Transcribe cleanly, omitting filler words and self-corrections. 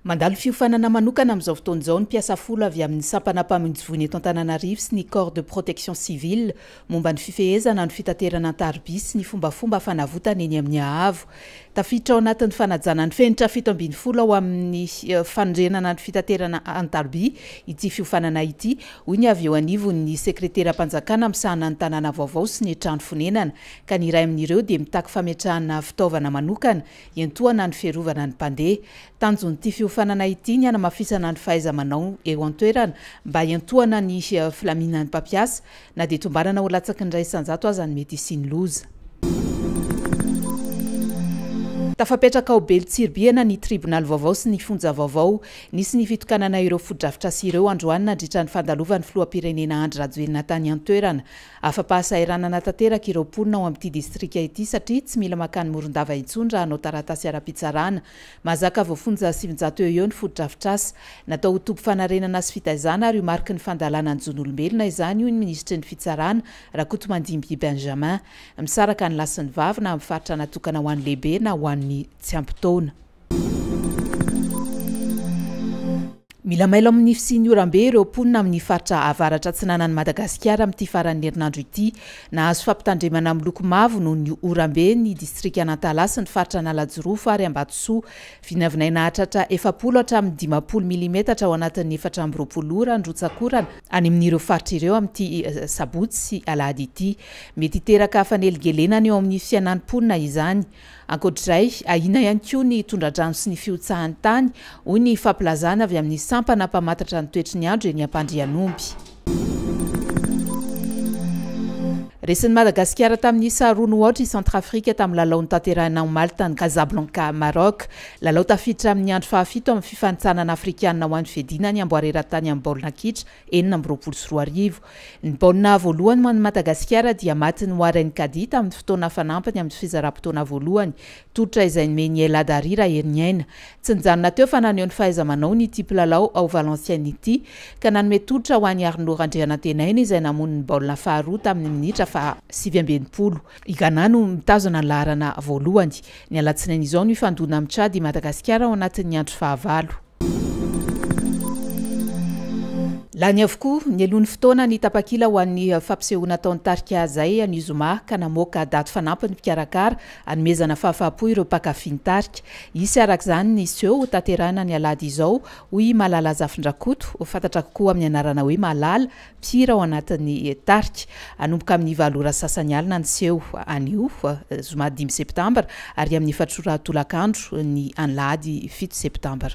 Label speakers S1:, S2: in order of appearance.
S1: Mandalo fiofanana manokana amin'izao fotoana izao ny mpiasa folo avy amin'ny sampana mpamonjy voina eto Antananarivo sy ny Corps de protection civile momba ny fifehezana ny fitaterana an-tariby sy ny fombafomba fanavotana eny amin'ny haavo. Tafiditra ao anatin'ny fanajana ny fenitra 17 ao amin'ny fanorenana ny fitaterana an-tariby ity fiofanana ity, hoy ny avy eo anivon'ny sekreteram-panjakana misahana ny tanàna vaovao sy ny trano fonenana, ka ny iray amin'ireo dia mitaky fametrahana fitaovana manokana hiantohana ny fiarovana ny mpandeha. Tanjon'ity fiofanana ity ny hanamafisana ny fahaiza-manao eo an-toerana mba hiantohana ny filaminan'ny mpampiasa na dia tombanana ho latsaky ny 1% aza ny mety hisian'ny loza. Tafapetraka ao Belo Tsiribihina ny tribonaly vaovao sy ny fonja vaovao. Nisy ny fitokanana ireo fotodrafitrasa ireo androany nandritra ny fandalovan'ny filoham-pirenena Andry Rajoelina tany an-toerana. Afa-pahasahiranana tanteraka ireo mponina ao amin'ity distrika ity satria tsy mila mankany Morondava intsony raha hanao taratasy ara-pitsarana. Mahazaka voafonja 900 eo ho eo ny fotodrafitrasa. Natao ho toby fanarenana sy fitaizana ary ho mariky ny fandalana ny zon'olombelona izany, hoy ny minisitry ny Fitsarana, Rakotomandimby Benjamin. Misaraka ny lahy sy ny vavy na amin'ny faritra natokana ho an'ny lehibe na ho an'ny tsy ampy taona. Mila mailo amin'ny fisian'ny oram-be ireo mponina amin'ny faritra avaratra atsinanan'i Madagasikara amin'ity faran'ny herinandro ity. Nahazo fampitandremana miloko mavo noho ny oram-be ny distrikan'Antalaha sy ny faritra Analanjirofo ary Ambatosoa. Vinavinaina hahatratra 40 hatramin'ny 50 milimetatra ao anatin'ny 24 ora ny rotsak'orana any amin'ireo faritra ireo amin'ity sabotsy sy alahady ity. Mety hiteraka fanelingelenana eo amin'ny fiainan'ny mponina izany. Ankoatr'izay, ahiana ihany koa ny tondra-drano sy ny fihotsahan'ny tany, hoy ny fampilazana avy amin'ny sampana mpamantatra ny toetry ny andro eny Ampandrianomby. Resin'i Madagasikara tamin'ny isa roa no aotra i Centrafrique tamin'ny lalao notanterahina omaly tany Casablanca, Maroc. Lalao tafiditra amin'ny andro fahafito amin'ny fifanintsanana afrikanina ho an'ny fiadiana ny amboara eran-tany amin'ny baolina kitra 2026. Ny baolina voalohany ho an'i Madagasikara dia matin'i Warren Kadi tamin'ny fotoana fanampiny amin'ny fizaram-potoana voalohany, tolotra izay nomen'i El Hadary Raheriniaina. Tsy nijanona teo fa naneho ny fahaiza-manaony ity mpilalao ao Valenciennes ity, ka nanome tolotra ho an'i Arnaud Randrianantenaina izay namono ny baolina faharoa tamin'ny minitra faha 69. I Ghana no mitazona ny laharana voalohany. Ny alatsinainy izao no hifandona amin'i Tchad i Madagasikara ao anatin'ny andro fahavalo. Lany avokoa nialoha ny fotoana ny tapakila ho an'ny fampisehoana ataon'ny tarika Zay anio zoma ka namoaka daty fanampiny mpikarakara hanomezana fahafahampo ireo mpankafy ny tarika. Hisy araka izany ny seho hotanterahina ny alahady izao hoy i Malala Zafindrakoto, fantatra kokoa amin'ny anarana hoe Malala, mpihira ao anatin'ny tarika. Hanomboka amin'ny valo ora sasany alina ny seho anio zoma dimy septambra ary amin'ny efatra ora tolakandro ny alahady fito septambra.